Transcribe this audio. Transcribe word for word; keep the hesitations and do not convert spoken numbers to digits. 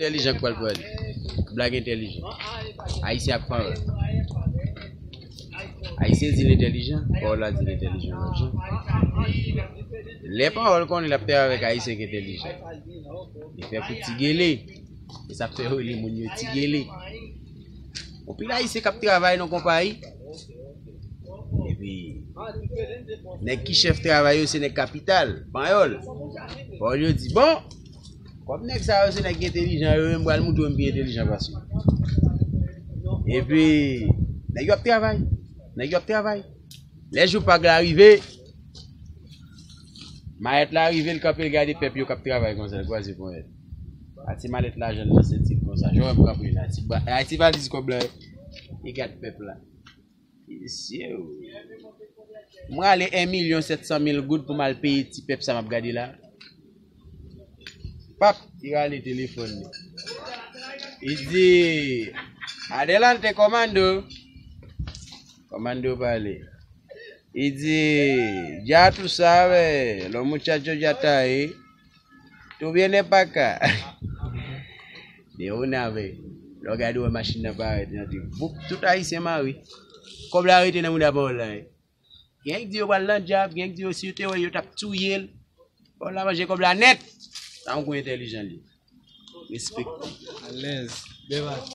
Entèlijan k pral pale. Blag entèlijan. Ayisyen ap pale. Ayisyen di l entèlijan, pawòl la di l entèlijan lòt jan. Lè pawòl konnen l ap travay avèk Ayisyen k entèlijan. Li fè kou ti gele. E sa k fè yo rele moun yo ti gele. Anpil Ayisyen k ap travay nan konpayi. Epi, nèg ki chèf travay yo se nèg kapital, panyòl. Pawòl yo di, bon, kòm nèg sa yo se nèg entèlijan, yo menm pral moutre yo m pi entèlijan pase yo. Epi, nèg yo ap travay. Nèg yo ap travay. Lè jou pag la rive, malèt la rive, l kanpe, l gade pèp yo k ap travay konsa, l kwaze ponyèt. A ti malèt lajan nan senti l konsa. Jan w wè m kanpe la, ti ba-, a ti valiz kòb la, li gad pèp la. Mesye, m rale en milyon sèt san mil goud pou m al peye ti pèp sa m ap gade la. Pap, li rale telefòn li. Li di, "Adelante, comando." Comando pale. Li di, "Ya tú sabes, los muchachos ya está ahí. Tú vienes pa acá." De una vez. Lè w gade, w wè machin nan parèt, l antre. Voup, tout Ayisyen mare. Kòb la rete nan mouda pawòl la, wi. Gen k di yo pral nan djab, gen k di yo si yo te wè yo t ap touye l. Pawòl la manje kòb la nèt. Sa yon kou entèlijan li. Respè. Alèz. Bèl bagay.